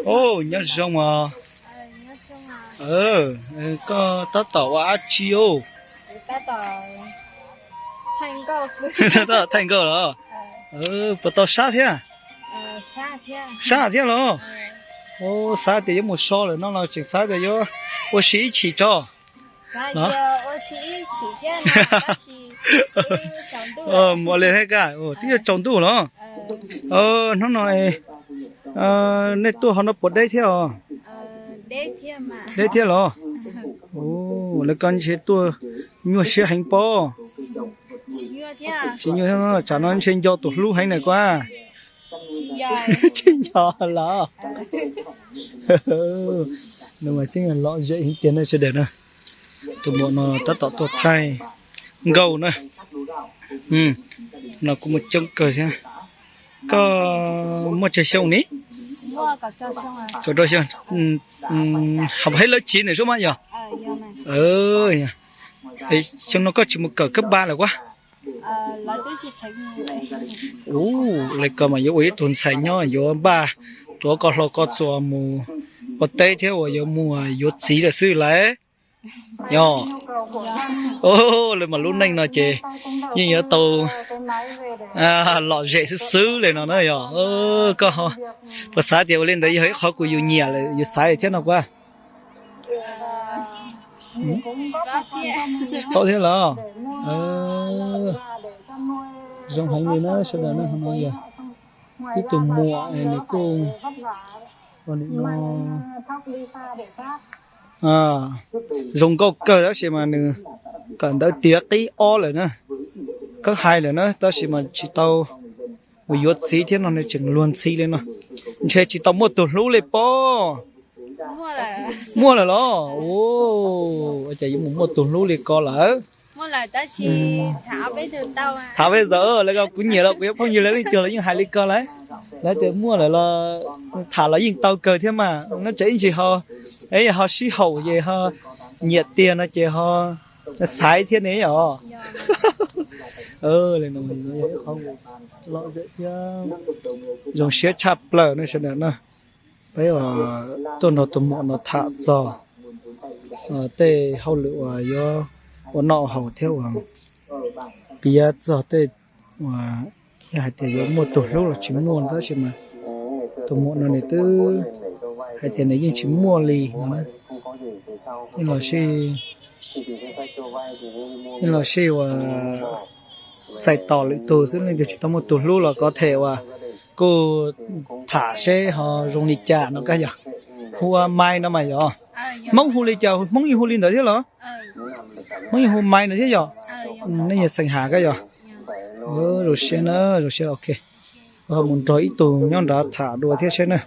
Au, nyob zoo os. Koj tab tom ua dab tsi os? Tab tom thaij nkauj los? Puas tau sab thiab? Sab thiab los? Xav tias yuav mus so lawm no los tseem xav tias yuav ua si ib chim tso. Mus li thiab kaj, twb yuav tsaus ntuj los? Hnub no nej tuaj ho no puas deb thiab os? Deb thiab los? Lawv koj ntshe tuaj nyuaj siab heev pob. Tsis nyuaj, tsam no ntshe nco tus hlub heev na kuv. Tsis nco los? Nws mas tseeb lom zem heev tiag na sawv daws na. Tus muam no tab tom tuaj thaij nkauj na. No kuj muaj coob kawg thiab. Koj muaj tsawg xyoo ni? Kaum rau xyoo. Hab hais lawv txiv ntawm sub mas yog? Xyoo no koj tsis mus kawm kab npa lawm ua? Ua li ko mas yuav ua ib tug ntxhais nyob yuav npaj tuav koj hlau koj txuas mus ua teb thiab uas yuav mus yuav txiv lawm xwb lauj. Yog, lawv mas lub neej no ces yeej yuav tau lom zem xwb xwb li no na yog. Koj puas xav tias ua li ntawd yog ib qhov kuv yus nyiam lawm yus xaiv thiab no kuv? Paub thiab los? Zoo heev li na sawv daws na, no yog ib tug muam nws kuj ua nim no zoo nkauj kawg tab sis mas nws kawm ntawv tiav qib ob lawm na, kawb hais lawm na tab sis mas tsis tau mus yuav txiv thiab no nws tseem luag ntxhi li no. Ntshe tsis tau muaj tus hlub li pob. Muaj lawm los? Ua cas yuav mus muaj tus hlub li ko lawm? Thaum peb ntawd lawv kuv nyiam los kuv yuav phooj ywg lawv leej twg los yeej hais li ko lawm. Lawv tias muaj lawm los tham los yeej tau kawg thiab mas, no tseem ib ntsis ho, ho sib haum ces ho nyiam tiag no ces ho xaiv thiab ne os. Li no yog ib qhov lom zem thiab zoo siab tshaj plaws no sawv daws na. Peb tuaj nrog tus muam no tham txog tej hauj lwm uas yuav ua noj haus thiab uas piav txog tej uas hais tias yuav muaj tus hlub los tsis muaj tab sis mas tus muam no nws twb hais tias nws yeej tsis muaj li no. Yeej los sij, yeej los sij uas txais tos lwm tus xwb, leej twg tsis tau muaj tus hlub los kov them uas kuj tham seb ho zoo li cas no kab yog. Hu ua Mai no mas yog. Hmoob hu li cas, Hmoob yeej hu li ntawd thiab los? Hmoob yeej hu Mai no thiab yog? Nej yog xeem Has kab yog? Zoo siab na, zoo siab, ok. Ho mus nrog ib tug nyob nrad tham dua thiab seb na.